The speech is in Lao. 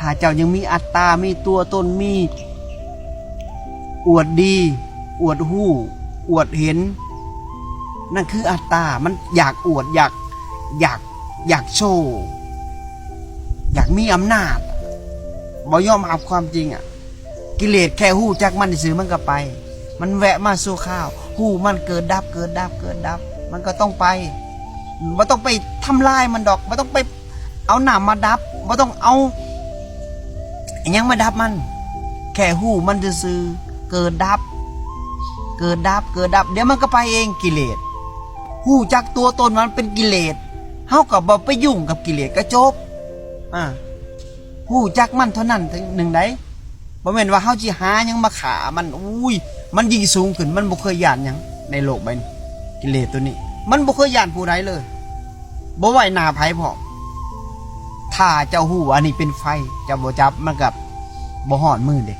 ຖ້າເຈົ້າຍັງມີອັດຕາ ມີຕົວຕົນ ມີອວດດີ ອວດຮູ້ ອວດເຫັນ ນັ້ນຄືອັດຕາ ມັນຢາກອວດ ຢາກ ຢາກ ຢາກໂຊ ຢາກມີອຳນາດ ບໍ່ຍອມຮັບຄວາມຈິງອະ. ກິເລດແຄ່ຮູ້ຈັກມັນຊື່ມັນກໍໄປ ມັນແວະມາຊົ່ວຄາວ ຮູ້ມັນເກີດດັບ ເກີດດັບ ເກີດດັບ ມັນກໍຕ້ອງໄປ ບໍ່ຕ້ອງໄປທຳລາຍມັນດອກ ບໍ່ຕ້ອງໄປເອົານ້ຳມາດັບ ບໍ່ຕ້ອງເອົາຫຍັງມາດັບມັນ ແຄ່ຮູ້ມັນຊື່ໆ ເກີດດັບ ເກີດດັບ ເກີດດັບ ດຽວມັນກໍໄປເອງ ກິເລດ. ຮູ້ຈັກຕົວຕົນວ່າມັນເປັນກິເລດ ເຮົາກໍບໍ່ໄປຫຍຸ້ງກັບກິເລດ ກໍຈົບ ອາ ຮູ້ຈັກມັນເທົ່ານັ້ນໜຶ່ງໃດ ບໍ່ແມ່ນວ່າເຮົາຊິຫາຫຍັງມາຂ້າມັນ ໂອ້ຍ ມັນຍິ່ງສູງຂຶ້ນ ມັນບໍ່ເຄີຍຢ້ານຫຍັງໃນໂລກໃບນີ້ ກິເລດໂຕນີ້ ມັນບໍ່ເຄີຍຢ້ານຜູ້ໃດເລີຍ ບໍ່ໄວ້ໜ້າໃຜພ້ອມ. ຖ້າເຈົ້າຮູ້ວ່າອັນນີ້ເປັນໄຟ ເຈົ້າບໍ່ຈັບ ມັນກໍບໍ່ຮອດມືເດ້.